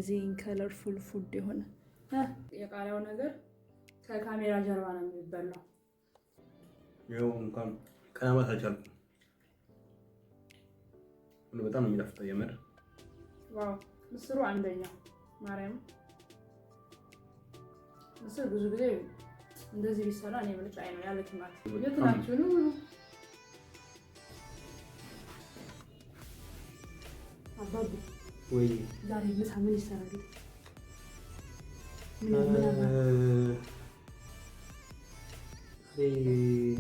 Amazing colorful food የሆነ የቃሪያው ነገር ከካሜራ ጀርባ ነው የሚበላው። ይኸው እንኳን ቀና ማለት አልቻልኩም። በጣም ነው የሚጣፍጠው የምር። Wow፣ ምስሩ አንደኛ፣ ማርያም ምስር ብዙ ጊዜ እንደዚህ ቢሰራ እኔ ምርጫዬ ነው። ያለ ቲማቲም የት ናችሁ ነው? አባቢ ወይ። ዛሬ ምሳ ምን ይሰራል? ምን ዛሬ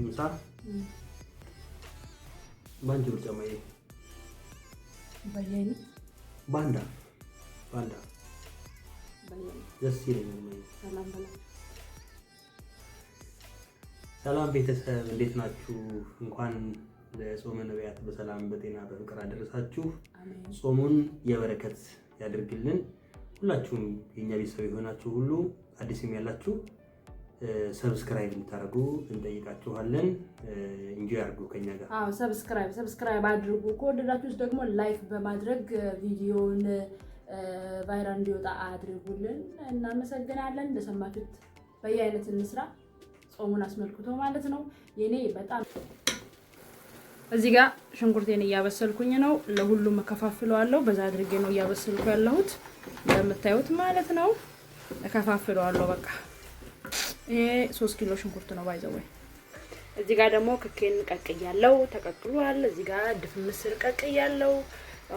ምሳ በአንቺ ምርጫ ማየ። በየአይነት። ባንዳ ባንዳ ደስ ይለኛል። ማየ። ሰላም በላቸው። ሰላም ቤተሰብ፣ እንዴት ናችሁ? እንኳን ለጾመ ነቢያት በሰላም በጤና በፍቅር አደረሳችሁ። ጾሙን የበረከት ያድርግልን። ሁላችሁም የእኛ ቤተሰብ የሆናችሁ ሁሉ፣ አዲስም ያላችሁ subscribe እንድታደርጉ እንጠይቃችኋለን። Enjoy አድርጉ ከኛ ጋር። አዎ፣ subscribe አድርጉ። ከወደዳችሁት ደግሞ like በማድረግ ቪዲዮውን viral እንዲወጣ አድርጉልን። እናመሰግናለን። እንደሰማችሁት በየአይነት እንስራ፣ ጾሙን አስመልክቶ ማለት ነው። የኔ በጣም እዚህ ጋር ሽንኩርቴን እያበሰልኩኝ ነው። ለሁሉም እከፋፍለዋለሁ። በዛ አድርጌ ነው እያበሰልኩ ያለሁት እንደምታዩት ማለት ነው። እከፋፍለዋለሁ። በቃ ይሄ 3 ኪሎ ሽንኩርት ነው by the way። እዚህ ጋር ደግሞ ክኬን ቀቅያለው፣ ተቀቅሏል። እዚህ ጋር ድፍን ምስር ቀቅያለው።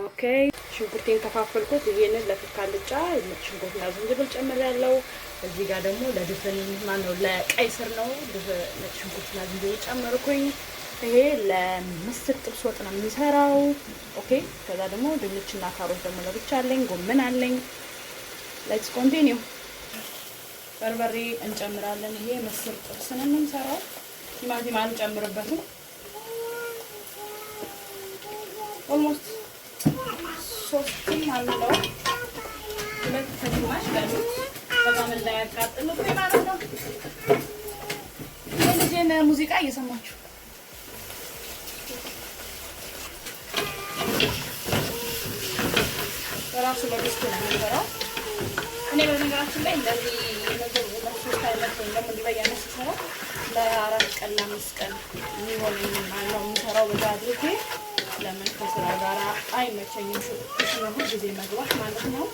Okay፣ ሽንኩርቴን ከፋፈልኩት። ይሄንን ለክክ አልጫ ነጭ ሽንኩርትና ዝንጅብል ጨምሬያለሁ። እዚህ ጋር ደግሞ ለድፍን ማነው ለቀይ ስር ነው፣ ነጭ ሽንኩርትና ዝንጅብል ጨመርኩኝ። ይሄ ለምስር ጥብስ ወጥ ነው የሚሰራው። Okay፣ ከዛ ደግሞ ድንችና ካሮት ደግሞ ለብቻ አለኝ፣ ጎመን አለኝ። Let's continue። በርበሬ እንጨምራለን። ይሄ ምስር ጥብስ ነው የምንሰራው። ቲማቲም አንጨምርበትም። Almost ሶስትም አልለው፣ ሁለት ከግማሽ በሉት፣ በጣም እንዳያቃጥልብኝ ማለት ነው። የልጄን ሙዚቃ እየሰማችሁ በራሱ በድስቱ ነው የሚሰራው። እኔ በነገራችን ላይ እንደዚህ ምግብ ለሶስት አይነት ወይም ደግሞ እንዲህ በየአይነት ስሰራ ለ4 ቀን ለ5 ቀን የሚሆን ነው የምሰራው በዛ አድርጌ። ለምን ከስራ ጋር አይመቸኝም ኩሽና ሁል ጊዜ መግባት ማለት ነው።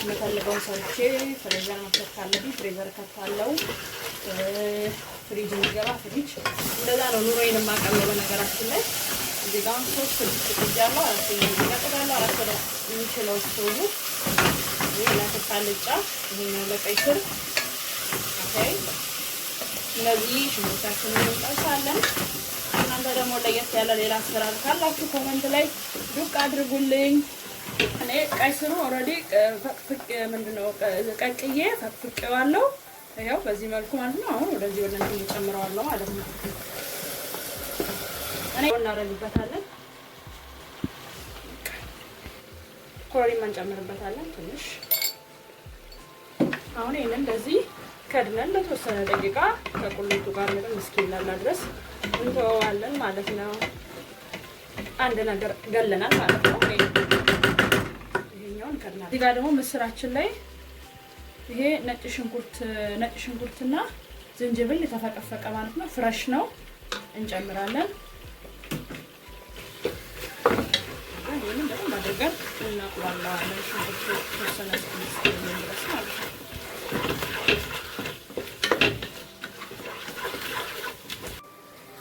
የምፈልገውን ሰርቼ freezer መክተት ካለብኝ freezer ከታለው፣ ፍሪጅ የሚገባ ፍሪጅ፣ እንደዛ ነው ኑሮዬን የማቀለው። በነገራችን ላይ እዚህ ጋር ሶስት ድስት ጥጃለሁ። አራተኛ እዚህ ጋር ጥዳለሁ። አራት ወደ የሚችለው ስቶቡ። ይሄ ለክክ አልጫ፣ ይሄኛው ለቀይ ስር። Okay፣ እነዚህ ሽንኩርታችንን እንጠብሳለን። እናንተ ደግሞ ለየት ያለ ሌላ አሰራር ካላችሁ comment ላይ ዱቅ አድርጉልኝ። እኔ ቀይ ስሩ already ፈቅፍቅ ምንድነው ቀቅዬ ፈቅፍቄዋለሁ። ይኸው በዚህ መልኩ ማለት ነው። አሁን ወደዚህ ወደ እንትን እጨምረዋለሁ ማለት ነው። እኔ እናደርግበታለን፣ ኮረሪማ እንጨምርበታለን ትንሽ። አሁን ይህንን እንደዚህ ከድነን ለተወሰነ ደቂቃ ከቁሌቱ ጋር ምንም እስኪላላ ድረስ እንተወዋለን ማለት ነው። አንድ ነገር ገለናል ማለት ነው። ይሄኛውን ከድናል። እዚህ ጋር ደግሞ ምስራችን ላይ ይሄ ነጭ ሽንኩርትና ዝንጅብል የተፈቀፈቀ ማለት ነው። Fresh ነው፣ እንጨምራለን። ይህንን በደንብ አድርገን እናቁላላዋለን። ሽንኩርቱ ተወሰነ እስኪሆን ድረስ ማለት ነው።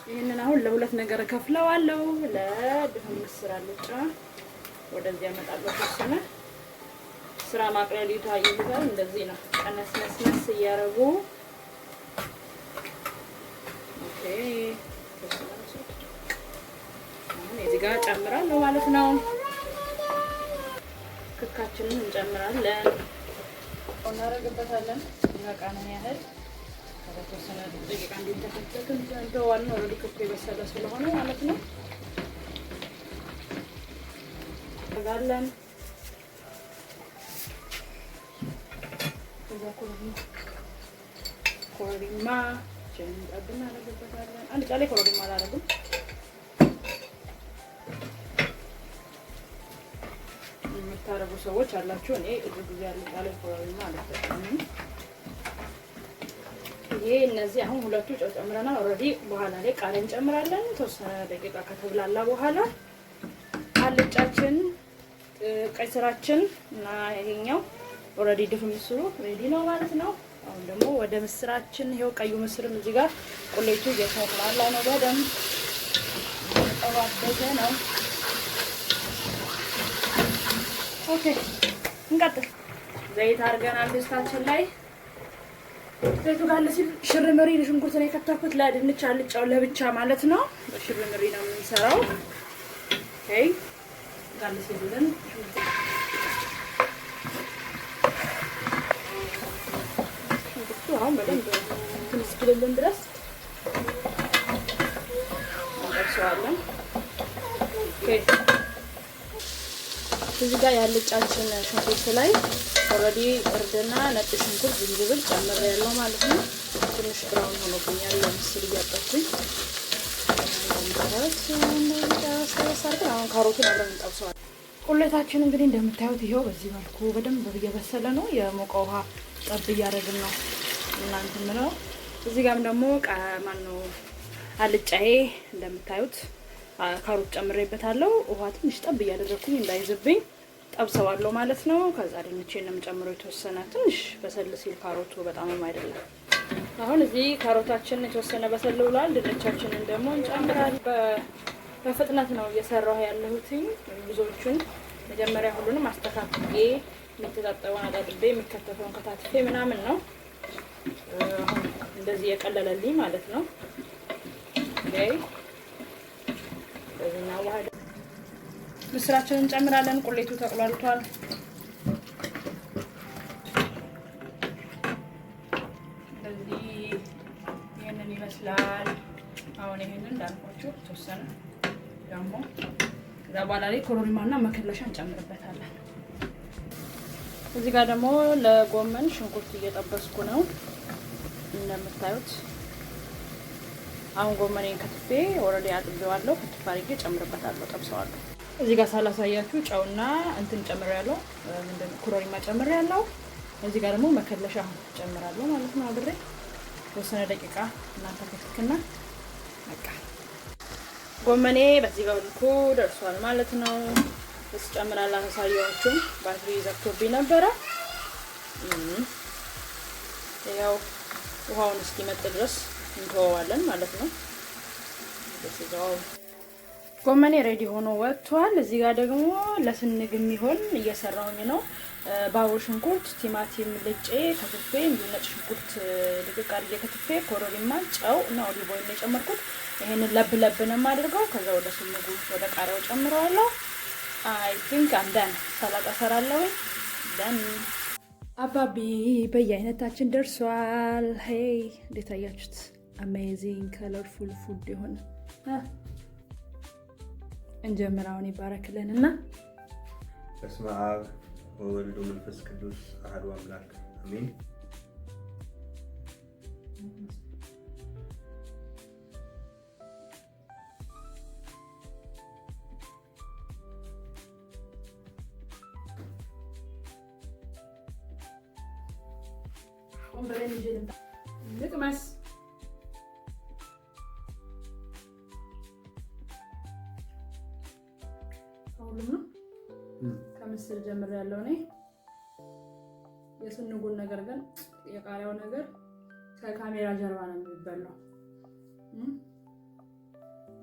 ይህንን አሁን ለሁለት ነገር እከፍለዋለሁ። ለድፍን ምስር አልጫ ወደዚህ ያመጣለሁ። ተወሰነ ስራ ማቅለል ይታይታል። እንደዚህ ነው ቀነስ ነስነስ እያደረጉ። Okay፣ አሁን እዚህ ጋር ጨምራለሁ ማለት ነው። ክካችንን እንጨምራለን፣ እናደርግበታለን ይበቃንን ያህል። ከተወሰነ ደቂቃ እንዲንተከተክ እንተዋለን። Already ክኩ የበሰለ ስለሆነ ማለት ነው። ጋለን ከዛ ኮረሪማ ጠብ እናደርግበታለን። አንድ ጫ ላይ ኮረሪማ አላደርግም። የምታደርጉ ሰዎች አላችሁ። እኔ ብዙ ጊዜ አልጫ ላይ ኮረሪማ አልጠቀምም። ይሄ እነዚህ አሁን ሁለቱ ጨው ጨምረናል። Already በኋላ ላይ ቃሪያ እንጨምራለን። የተወሰነ ደቂቃ ከተብላላ በኋላ አልጫችን፣ ቀይ ስራችን እና ይሄኛው already ድፍን ምስሩ ready ነው ማለት ነው። አሁን ደግሞ ወደ ምስራችን ይሄው ቀዩ ምስርም እዚህ ጋር ቁሌቱ እየተቁላላ ነው፣ በደንብ እየተጠባበሰ ነው። Okay እንቀጥል። ዘይት አድርገናል ድስታችን ላይ። ዘይቱ ጋር ሲል ሽርምሪ ሽንኩርት ነው የከተፍኩት ለድንች አልጫው ለብቻ ማለት ነው። በሽርምሪ ነው የምንሰራው። Okay ጋር ሲልልን ሽንኩርቱ አሁን በደንብ እንትን እስኪልልን ድረስ እንጠብሰዋለን። Okay እዚህ ጋር ያልጫችን ሽንኩርት ላይ already እርድና ነጭ ሽንኩርት፣ ዝንጅብል ጨምሬያለሁ ማለት ነው። ትንሽ brown ሆኖብኛል ለምስል እያጠብኩኝ አሁን ካሮቱን አብረን እንጠብሰዋለን። ቁሌታችን እንግዲህ እንደምታዩት ይኸው በዚህ መልኩ በደንብ እየበሰለ ነው። የሞቀ ውሃ ጠብ እያደረግን ነው እናንተ ምለው። እዚህ ጋርም ደግሞ ማነው አልጫዬ እንደምታዩት ካሮት ጨምሬበታለሁ። ውሃ ትንሽ ጠብ እያደረግኩኝ እንዳይዝብኝ ጠብሰዋለሁ ማለት ነው። ከዛ ድንቼን ነው የምጨምረው የተወሰነ ትንሽ በሰል ሲል ካሮቱ በጣምም አይደለም። አሁን እዚህ ካሮታችን የተወሰነ በሰል ብሏል። ድንቻችንን ደግሞ እንጨምራለን። በፍጥነት ነው እየሰራሁ ያለሁትኝ። ብዙዎቹን መጀመሪያ ሁሉንም አስተካክዬ የሚተጣጠበውን አጣጥቤ የሚከተፈውን ከታትፌ ምናምን ነው አሁን እንደዚህ የቀለለልኝ ማለት ነው። Okay እንደዚህ እናዋህድ። ምስራችንን እንጨምራለን። ቁሌቱ ተቁላልቷል። እንደዚህ ይህንን ይመስላል። አሁን ይህንን እንዳልኳችሁ የተወሰነ ደግሞ ከዛ በኋላ ላይ ኮረሪማና መከለሻ እንጨምርበታለን። እዚህ ጋር ደግሞ ለጎመን ሽንኩርት እየጠበስኩ ነው እንደምታዩት። አሁን ጎመኔን ከትፌ already አጥቤዋለሁ። ክትፍ አድርጌ ጨምርበታለሁ፣ ጠብሰዋለሁ። እዚህ ጋር ሳላሳያችሁ ጨውና እንትን ጨምሬያለሁ፣ ምንድን ነው ኮረሪማ ጨምሬያለሁ። እዚህ ጋር ደግሞ መከለሻ አሁን ጨምራለሁ ማለት ነው። አብሬ የተወሰነ ደቂቃ እናንተ ክትክና በቃ ጎመኔ በዚህ መልኩ ደርሷል ማለት ነው። ስጨምር አላሳየኋችሁም፣ ባትሪ ዘግቶብኝ ነበረ። ያው ውሃውን እስኪመጥ ድረስ እንተወዋለን ማለት ነው። ጎመኔ ready ሆኖ ወጥቷል። እዚህ ጋር ደግሞ ለስንግ የሚሆን እየሰራሁኝ ነው። ባሮ ሽንኩርት፣ ቲማቲም ልጬ ከትፌ፣ እንዲሁም ነጭ ሽንኩርት ድቅቅ አድርጌ ከትፌ፣ ኮረሪማ፣ ጨው እና olive oil ነው የጨመርኩት። ይሄንን ለብ ለብ ነው የማደርገው። ከዛ ወደ ስንጉ ወደ ቃሪያው ጨምረዋለሁ። I think I'm done ሰላጣ ሰራለሁ። Done አባቢ በየአይነታችን ደርሷል። Hey እንዴት አያችሁት? Amazing colorful food የሆነ እንጀምር። አሁን ይባረክልን እና በስመ አብ ወወልድ ወመንፈስ ቅዱስ አሐዱ አምላክ አሜን። ወንበሬን ይዤ ልምጣ። ልቅመስ። ከሁሉም ነው። ከምስር ጀምሬያለሁ እኔ። የስንጉን ነገር ግን የቃሪያው ነገር ከካሜራ ጀርባ ነው የሚበላው።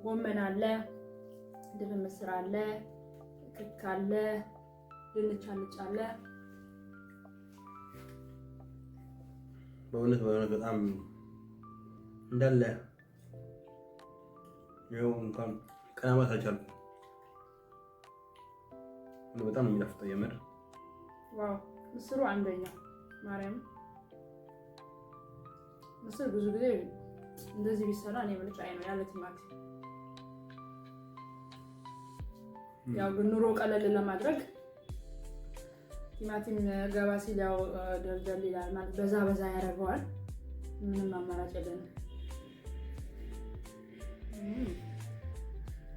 ጎመን አለ፣ ድፍን ምስር አለ፣ ክክ አለ፣ ድንች አልጫ አለ። በእውነት በእውነት በጣም እንዳለ ይኸው እንኳን ቀና ማለት አልቻልኩም። በጣም ነው የሚጣፍጠው የምር። Wow ምስሩ አንደኛ ማርያም ምስር ብዙ ጊዜ እንደዚህ ቢሰራ እኔ ምርጫዬ ነው ያለ ቲማቲም። ያው ግን ኑሮ ቀለል ለማድረግ ቲማቲም ገባ ሲል ያው ደልደል ይላል ማለት በዛ በዛ ያደርገዋል። ምንም አማራጭ የለንም።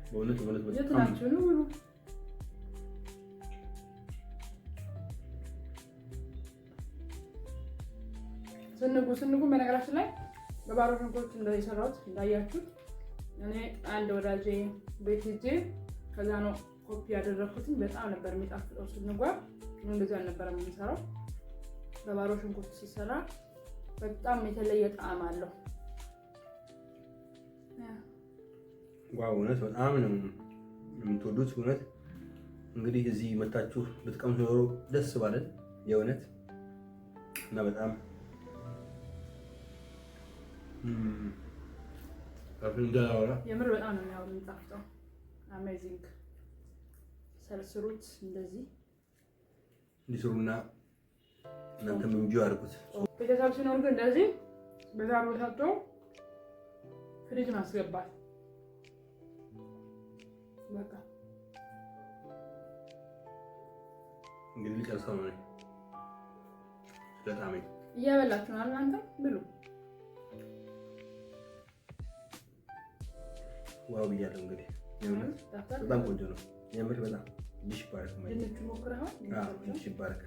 በእውነት በእውነት የት በጣም ናችሁ? ኑ ብሉ። ስንጉ ስንጉ በነገራችን ላይ በባሮ ሽንኩርት እንደሰራሁት እንዳያችሁት እኔ አንድ ወዳጄ ቤት ሄጄ ከዛ ነው ኮፒ ያደረኩትኝ። በጣም ነበር የሚጣፍጠው ስንጓ። እንደዚህ አልነበረም የሚሰራው። በባሮ ሽንኩርት ሲሰራ በጣም የተለየ ጣዕም አለው። Wow እውነት በጣም ነው የምትወዱት። እውነት እንግዲህ እዚህ መታችሁ ብትቀምሱ ኖሮ ደስ ባለን የእውነት እና በጣም የምር በጣም ነው የሚያወሩ የሚጣፍጠው። Amazing። ሰርስሩት እንደዚህ እንዲስሩና እናንተም enjoy አድርጉት። ቤተሰብ ሲኖር ግን እንደዚህ በዛሮ ሰርቶ ፍሪጅ ማስገባት በቃ እንግዲህ ልጨርሰው ነው። ስለጣመኝ እየበላችሁ ነው። እናንተም ብሉ። Wow ብያለሁ። እንግዲህ በጣም ቆንጆ ነው የምር በጣም እጅሽ ይባረክ። ድንቹ ሞክረኸዋል? እጅሽ ይባረክ።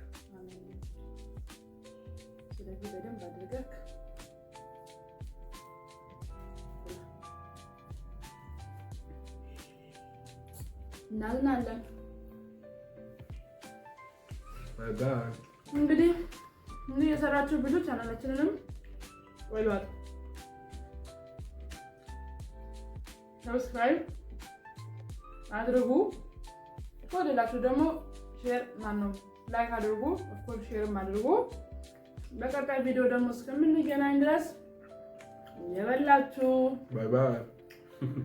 ስለዚህ በደንብ አድርገህ እናዝናለን። እንግዲህ እንዲህ የሰራችሁ ብዙ ቻናላችንንም ወይሏል subscribe አድርጉ። ከወደዳችሁ ደግሞ share ማነው like አድርጉ። Of course share ም አድርጉ። በቀጣይ ቪዲዮ ደግሞ እስከምንገናኝ ድረስ እየበላችሁ Bye bye።